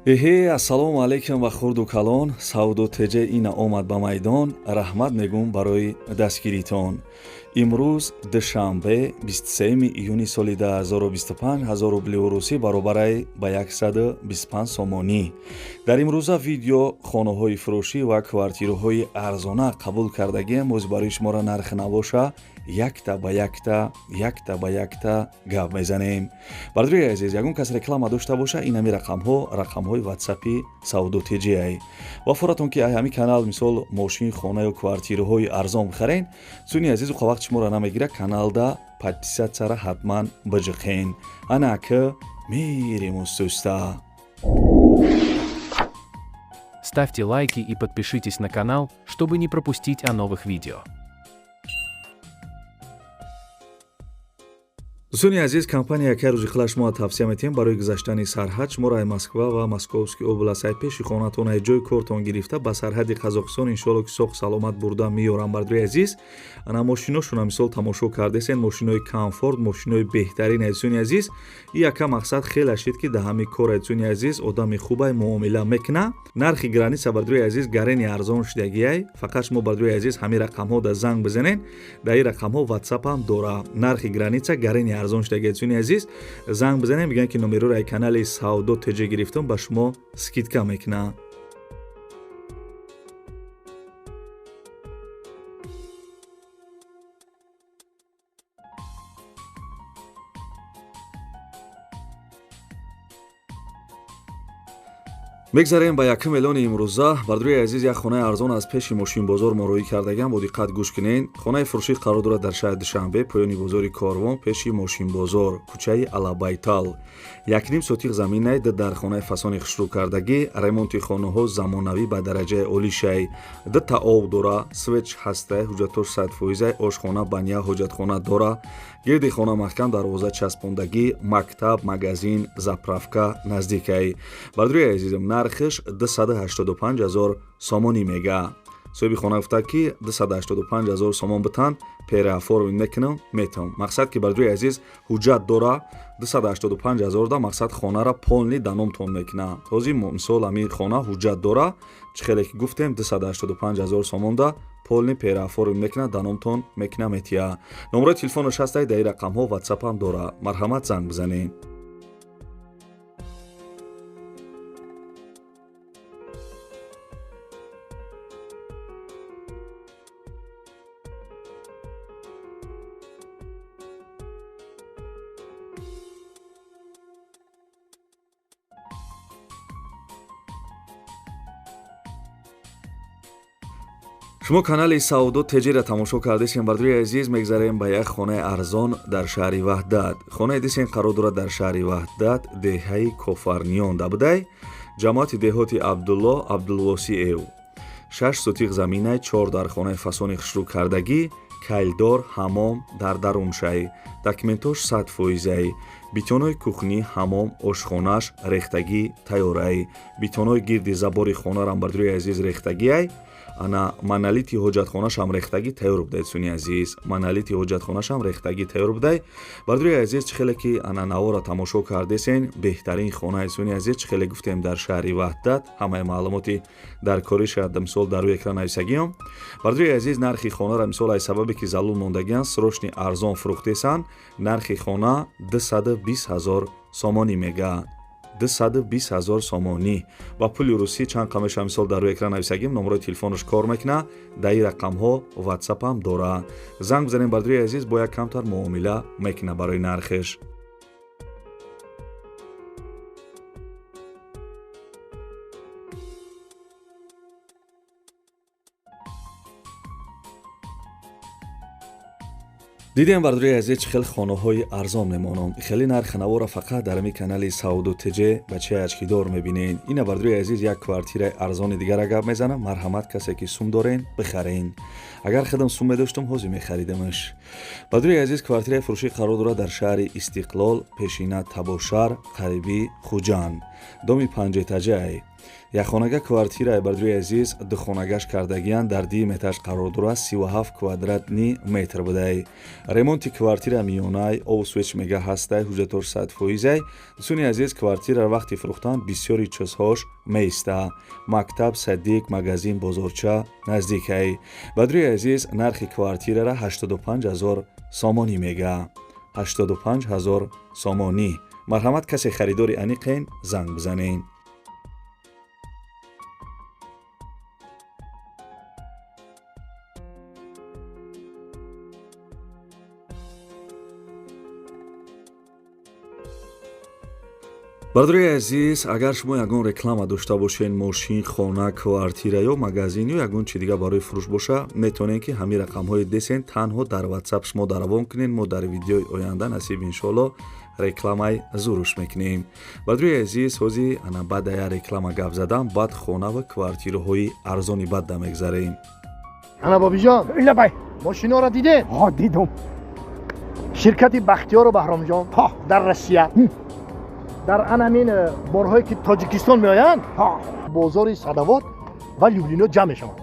Эҳе, ассалому алайкум ва хурду калон. Савдо ТЖ ина омад ба майдон. Раҳмат мегӯм барои дастгиритон. Имрӯз душанбе, 23 июни соли 2025, 1000 рубли русӣ баробарай ба 125 сомонӣ. Дар имрӯза видео хонаҳои фурӯшӣ ва квартираҳои арзона қабул кардагиам. Боз барои шуморо нарх набоша, якта ба якта, якта ба якта гап мезанем. Бардори азиз, ягон кас реклама дошта боша, ин ҳами рақамҳо рақамҳои ватсапи Савдо ТЖ ва форатон ки ҳами канал, мисол, мошин, хона ё квартираҳои арзон бихарен. Суни азизу, вақт шуморо намегира, каналда подписаться ра ҳатман биҷиқен. Ана ки мерем устуста. Ставьте лайки и подпишитесь на канал, чтобы не пропустить о новых видео. Дӯстони азиз, компания яке рӯзи хела шумо тавсия метиҳем барои гузаштани сарҳад. Шуморо ай Москва ва Московский област, ай пеши хонатон, ай ҷои кортон гирифта, ба сарҳади Қазоқистон, иншоалло ки соғ саломат бурда меёрам. Бардори азиз, ана мошиношона, мисол, тамошо кардесен, мошинои комфорт, мошинои беҳтарин. Дӯстони азиз, и яка мақсад хеле шид, ки да ҳами кор, дӯстони азиз, одами хубай муомила мекуна. Нархи граница, бардори азиз, гарени арзон шудагиай. Фақат шумо, бардори азиз, ҳами рақамҳо да занг бизанен. Дар ин рақамҳо ватсапам дора. Нархи граница гарени арзон шудагиай. Дӯстони азиз, занг бизанем, мегӯянд ки номероро ай канали Савдо ТЖ гирифтум, ба шумо скидка мекунад. Мегзарем ба якум эълони имрӯза. Бардори азиз, як хонаи арзон аз пеши мошинбозор мо роҳӣ кардагиам. Бо диққат гӯш кунед. Хонаи фурӯшӣ қарор дорад дар шаҳри Душанбе, поёни бозори Корвон, пеши мошинбозор, кӯчаи Алабайтал. 1,5 сотих заминай, ду дар хонаи фасони хушрӯ-кардагӣ, ремонти хонаҳо замонавӣ ба дараҷаи олишай, дута об дора, свет ҳастай, ҳуҷҷатош 100%-ай, ошхона, баня, ҳоҷатхона дора, гирди хона маҳкам дарвоза часпондагӣ, мактаб, магазин, заправка наздикай. Бардори азизам, нархш 285 ҳазор сомонӣ мега. Соҳиби хона гуфта, ки 285 ҳазор сомон битан, переоформить мекунам, метавам. Мақсад ки, бардори азиз, ҳуҷҷат дора, 285 ҳазор да, мақсад, хонара полный да номтон мекуна. Ҳозир, мисол, ҳамин хона ҳуҷҷат дора, чӣ хеле ки гуфтем, 285 ҳазор сомон да полный переоформить мекуна, да номтон мекуна, метия. Номерои телефонаш ҳастай, дар ин рақамҳо ватсапам дора. Марҳамат, занг бизанед. Шумо канали Савдо ТЖ-ра тамошо кардесем. Бардори азиз, мегзарем ба як хонаи арзон дар шаҳри Ваҳдат. Хонаи дисен қарор дорад дар шаҳри Ваҳдат, деҳаи Кофарниён дабудай, ҷамоати деҳоти Абдулло Абдулвосиев. 6 сотиқ заминай, чор дар хонаи фасони хушрӯ кардагӣ, кайлдор, ҳамом дар даруншай, документош 100%-ай, битонои кухни, ҳамом, ошхонаш рехтагӣ тайёрай, битонои гирди забори хонарам, бардори азиз, рехтагиай. Ана монолити ҳоҷатхонашам рехтагӣ тайёр будай. Суни азиз, монолити ҳоҷатхонашам рехтагӣ тайёр будай. Бардори азиз, чӣ хеле ки ана навора тамошо кардесен, беҳтарин хонаи, суни азиз, чӣ хеле гуфтем, дар шаҳри Ваҳдат. Ҳамаи маълумоти дар кориша, мисол, дар рӯи экран нависагиём. Бардори азиз, нархи хонара, мисол, аз сабабе ки залул мондагиан, срочный арзон фурӯхтесанд. Нархи хона 220 ҳазор сомонӣ мега, 220 ҳазор сомонӣ. Ба пули русӣ чанд қа мешава, мисол, дар рӯи экран нависагим. Номерои телефонаш кор мекуна, дар ин рақамҳо ватсапам дора. Занг бизанем, бардори азиз, бо як камтар муомила мекуна барои нархеш. Дидем, бардори азиз, чӣ хел хонаҳои арзон мемонам. Хеле нархи навора фақат дар ҳамин канали Савдо ТЖ бачаи ачкидор мебинед. Ина, бардори азиз, як квартираи арзони дигара гап мезанам. Марҳамат, касе ки сум дорен, бихарен. Агар худам сум медоштам, ҳозир мехаридамаш. Бардори азиз, квартираи фурӯшӣ қарор дорад дар шаҳри Истиқлол, пешина Табошар, қариби Хуҷанд, доми панҷэтажаи. Якхонага квартираи, бардори азиз, духонагаш кардагиян, дар дуюм этаж қарор дорад, 37 квадратный метр будай. Ремонти квартира миёнай, обу свет мега ҳастай, ҳуҷҷатош 100%-ай. Дӯстони азиз, квартира вақти фурӯхтан бисёри чизҳош меиста: мактаб, садик, магазин, бозорча наздикай. Бардори азиз, нархи квартирара 85 ҳазор сомонӣ мега, 85 ҳазор сомонӣ. Марҳамат, касе харидори аниқен, занг бизанед. Бардори азиз, агар шумо ягон реклама дошта бошед, мошин, хона, квартира ё магазин ё ягон чи дига барои фурӯш боша, метавонед, ки ҳамин рақамҳои десен танҳо дар Ватсап шумо даравон кунед. Мо дар видеои оянда, насиб иншоалло, рекламаи зуруш мекунем. Бардори азиз, ҳози ана баъда я реклама гап задан, баъд хона ва квартираҳои арзони бадда мегзарем. Ана, бобиҷон. Лабай. Мошиноро дидед? Ҳо, дидум. Ширкати Бахтиёру Баҳромҷон дар Россия дар ан ҳамин борҳое, ки Тоҷикистон меоянд, бозори Садовод ва Люблино ҷамъ мешаванд.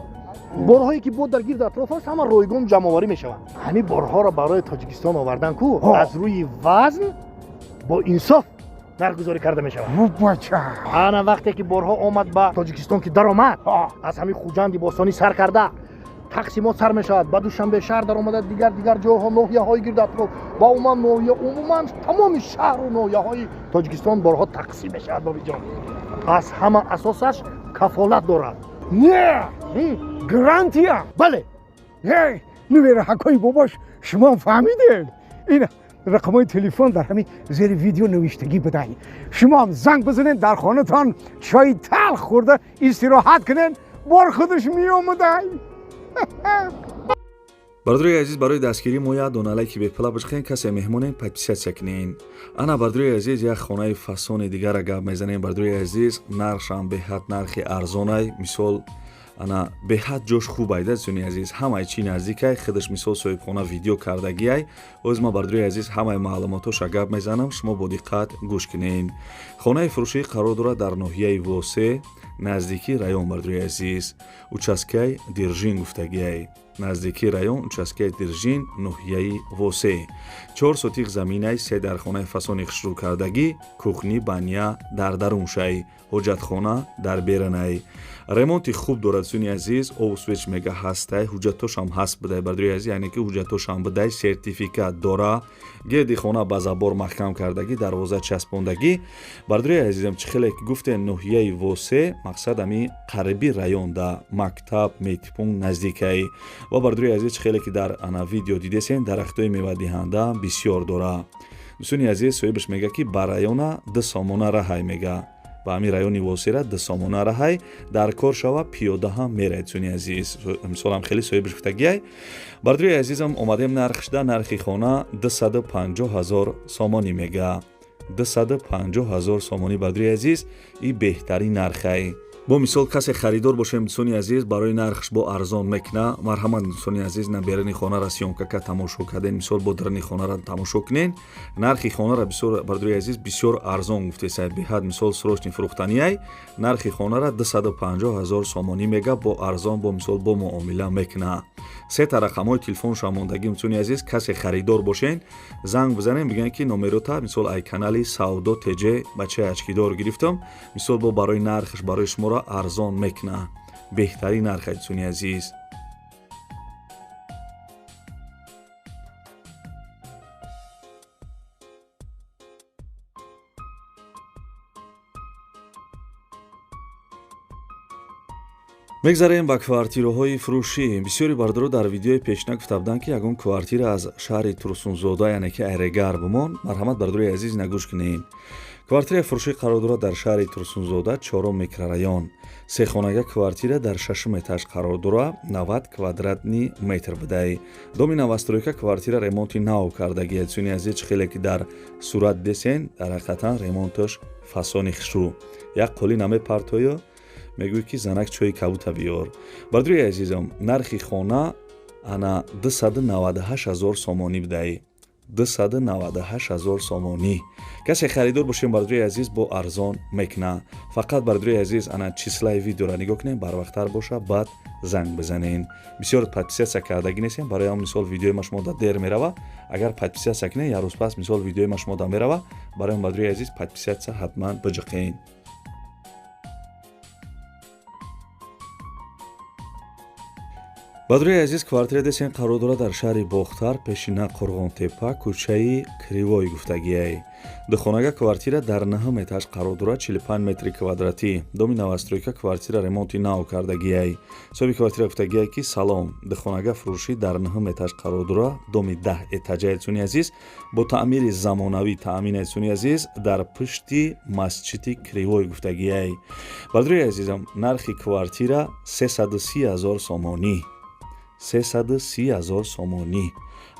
Борҳое, ки бо дар гирд атроф аст, ҳама ройгон ҷамъоварӣ мешаванд. Ҳамин борҳоро барои Тоҷикистон овардан ку аз рӯи вазн бо инсоф нархгузорӣ карда мешавад. Бача. Ана вақте ки борҳо омад ба Тоҷикистон, ки даромад, аз ҳамин Хуҷанди бостонӣ сар карда, тақсимот сар мешавад, ба Душанбе шаҳр даромада, дигар дигар ҷойҳо, ноҳияҳои гирд атроф ва умуман ноҳия, умуман тамоми шаҳру ноҳияҳои Тоҷикистон борҳо тақсим мешавад. Бобиҷон, аз ҳама асосаш кафолат дорад. Не, гарантия. Бале. Эй, нувераҳакои бобош, шумо фаҳмидед? Ин рақамҳои телефон дар ҳамин зери видео навиштагӣ будай. Шумоам занг бизанед, дар хонатон чои талх хӯрда истироҳат кунед, бор худаш меомадай. Бародарои азиз, барои дастгирӣ мо як дона лайки бепула бишхен. Касе меҳмонен, подписаться кунен. Ана, бародарои азиз, як хонаи фасони дигара гап мезанем. Бародарои азиз, нархшам беҳад нархи арзонай. Мисол, ана беҳад ҷош хуб айда, дӯстони азиз, ҳамаи чӣ наздикай. Худаш, мисол, соҳибхона видео кардагиай. Оз ма, бародарои азиз, ҳамаи маълумотоша гап мезанам, шумо бо диққат гӯш кунен. Хонаи фурӯшӣ қарор дорад дар ноҳияи Восе, наздикии район. Бародарои азиз, участкаи Держин гуфтагиай, наздикии район, участкаи Держин, ноҳияи Восе. 4 сотих заминай, се дархонаи фасони хушрӯкардагӣ, кухня, баня дар даруншай, ҳоҷатхона дар беранай. Ремонти хуб дорад, дӯстони азиз, обу свет мега ҳастай, ҳуҷҷатошам ҳаст будай. Бародарои азиз, яъне ки ҳуҷҷатошам будай, сертификат дора. Гирди хона ба забор маҳкам кардагӣ, дарвоза часпондагӣ. Бародарои азизам, чӣ хеле ки гуфтем, ноҳияи Восе, мақсад ами қариби районда, мактаб, медпункт наздикай. Ва, бародарои азиз, чӣ хеле ки дар ана видео дидесен, дарахтҳои мевадиҳанда бисёр дора. Дӯстони азиз, соҳибаш мега, ки ба района 2 сомона раҳай. Мега, ба ҳамин райони Восера 2 сомона раҳай, дар кор шава, пиёда ҳам мерай. Дӯстони азиз, мисолам хеле соҳибаш гуфтагиай. Бародарои азизам, омадем нархшда. Нархи хона 250 ҳазор сомонӣ мега, 250 ҳазор сомонӣ. Бародарои азиз, и беҳтарин нархай. Бо мисол, касе харидор бошем, дӯстони азиз, барои нархш бо арзон мекуна. Марҳамат, дӯстони азиз, на берани хонара съёмка ка тамошо карден, мисол, бо дарани хонара тамошо кунен. Нархи хонара бисёр, бародарои азиз, бисёр арзон гуфтесай, беҳад, мисол, срочный фурӯхтаниай. Нархи хонара 250 ҳазор сомонӣ мега, бо арзон, бо мисол, бо муомила мекуна. Сета рақамҳои телефонша мондагӣ. Дӯстони азиз, касе харидор бошен, занг бизанем, бигӯем, ки номерота, мисол, ай канали Савдо ТЖ бачаи очкидор гирифтам. Мисол, бо барои нархш барои шуморо арзон мекуна. Беҳтарин нарх, дӯстони азиз. Мегзарем ба квартираҳои фурӯшӣ. Бисёри бародаро дар видеои пешина гуфта буданд, ки ягон квартира аз шаҳри Турсунзода, яъне ки Айрегар, бимон. Марҳамат, бародарои азиз, нагӯш кунед. Квартираи фурӯшӣ қарор дорад дар шаҳри Турсунзода, чорум микрорайон. Сехонага квартира дар шашум этаж қарор дорад, 90 квадратный метр будай. Доми новостройка, квартира ремонти нав кардагӣ. Дӯстони азиз, чӣ хеле ки дар сурат десен, дар ҳақиқатан ремонташ фасони хушрӯ. Як қолӣ намепартоё, мегӯӣ, ки занак чои кабута биёр. Бародари азизам, нархи хона ана 298 ҳазор сомонӣ будай. 298 ҳазор сомонӣ. Касе харидор бошем, бардори азиз, бо арзон мекуна. Фақат, бардори азиз, ана числаи видеоро нигоҳ кунем, барвақттар боша, баъд занг бизанен. Бисёр подписаться кардагӣ нестем, барои ҳам мисол видеои ма шумо да дер мерава. Агар подписаться кунем, як рӯз пас мисол видеои ма шумо да мерава. Барои ҳам, бардори азиз, подписаться ҳатман биҷиқен. Бадрои азиз, квартира десен қарор дорад дар шаҳри Бохтар, пешина Қурғонтепа, кӯчаи Кривой гуфтагиай. Духонага квартира дар наҳум этаж қарор дорад, 45 метри квадратӣ. Доми новостройка, квартира ремонти нав кардагиай. Соҳиби квартира гуфтагиай, ки салом, духонага фурӯшӣ дар наҳум этаж қарор дорад, доми 10 этажаи, дӯстони азиз, бо таъмири замонавӣ таъмин, дӯстони азиз, дар пушти масҷиди Кривой гуфтагиай. Бадрои азизам, нархи квартира 330 ҳазор сомонӣ, 330 ҳазор сомонӣ.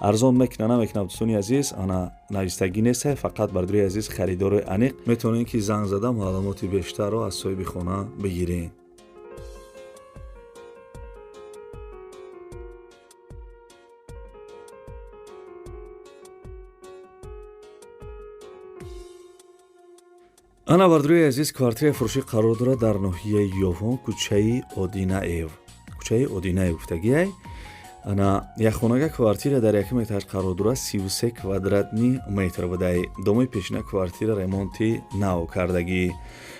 Арзон мекуна, намекуна, дӯстони азиз, ана навистагӣ нестай. Фақат, бардори азиз, харидорои аниқ метавонед, ки занг зада маълумоти бештарро аз соҳиби хона бигиред. Ана, бардорои азиз, квартираи фурӯшӣ қарор дорад дар ноҳияи Ёвон, кӯчаи Одинаев, кӯчаи Одинаев гуфтагиай. Ана якхонага квартира дар якум этаж қарор дорад, 33 квадратный метр будай. Домои пешина, квартира ремонти нав кардагӣ.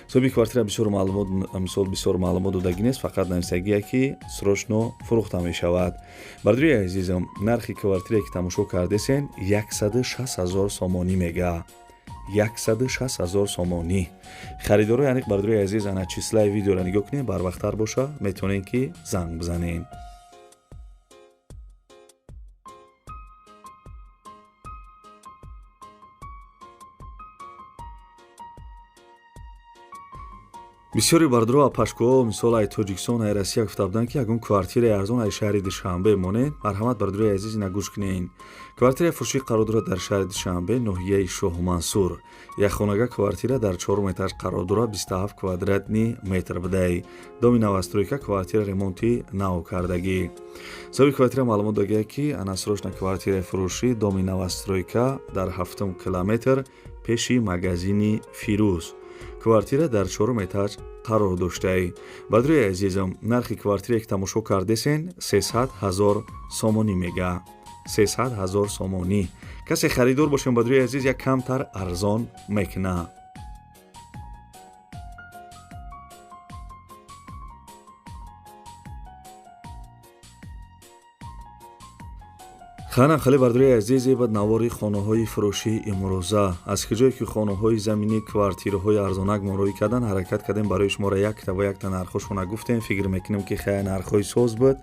Соҳиби квартира бисёр маълумот, мисол, бисёр маълумот додагӣ нест, фақат нависагие, ки срочно фурӯхта мешавад. Бардори азизам, нархи квартирае, ки тамошо кардесен, 160 ҳазор сомонӣ мега, 160 ҳазор сомонӣ. Харидорои аниқ, бардори азиз, ана числаи видеоро нигоҳ кунед, барвақттар боша, метавонед, ки занг бизанед. Бисёри бардоро апашкоҳо, мисол, ай Тоҷикистон, ай Россия гуфта буданд, ки ягон квартираи арзон ай шаҳри Душанбе монед. Марҳамат, бардорои азиз, ина гӯш кунед. Квартираи фурӯшӣ қарор дорад дар шаҳри Душанбе, ноҳияи Шоҳмансур. Якхонага квартира дар чорум этаж қарор дорад, 27 квадратный метр будай. Доми новостройка, квартира ремонти нав кардагӣ. Соҳиби квартира маълумот додагия, ки ана срочно квартираи фурӯшӣ, доми новостройка, дар ҳафтум километр, пеши магазини Фирӯз, квартира дар чорум этаж қарор доштаи. Бадрои азизам, нархи квартирае, ки тамошо кардесен, 300 ҳазор сомонӣ мега, 300 ҳазор сомонӣ. Касе харидор бошем, бадрои азиз, як камтар арзон мекуна. Хана хали, бардори азиз, бад навори хонаҳои фурӯшии имрӯза. Аз куҷое ки хонаҳои заминӣ, квартираҳои арзонак мо рӯй кардан ҳаракат кардем, барои шуморо якта ба якта нархҳошона гуфтем. Фикр мекунем, ки хая нархҳои соз буд.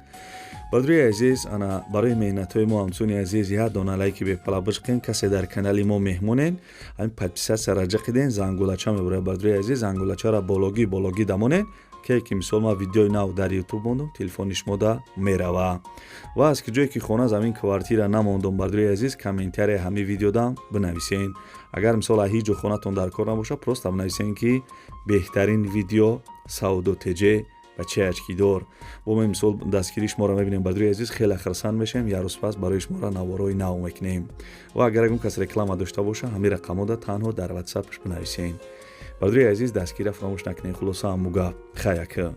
Бардори азиз, ана барои меҳнатҳои мо, ҳамсуни азиз, як дона лайки бепала бижқен. Касе дар канали мо меҳмонен, ҳамин подписаться раҷа қиден, зангулача мебурад. Бардори азиз, зангулачаро бологӣ бологӣ дамонен, ке ки мисол ман видеои нав дар Ютуб мондум, телефони шумода мерава. Ва аз куҷое ки хона, замин, квартира намондум, бардори азиз, комментария ҳамин видеодам бинависен. Агар мисол ҳеҷ ҷо хонатон дар кор набошад, просто бинависен, ки беҳтарин видео, Савдо ТЖ ба чи ачкидор бо мо. Мисол, дастгирии шуморо мебинем, бардори азиз, хеле хурсанд мешавем. Як рӯз пас барои шуморо наворҳои нав мекунем. Ва агар ягон кас реклама дошта боша, ҳамин рақамода танҳо дар Ватсапш бинависен. Бардори азиз, дастгирия фаромӯш накунед. Хулоса, ҳаму гап хаяка.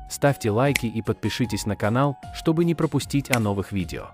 Ставьте лайки и подпишитесь на канал, чтобы не пропустить о новых видео.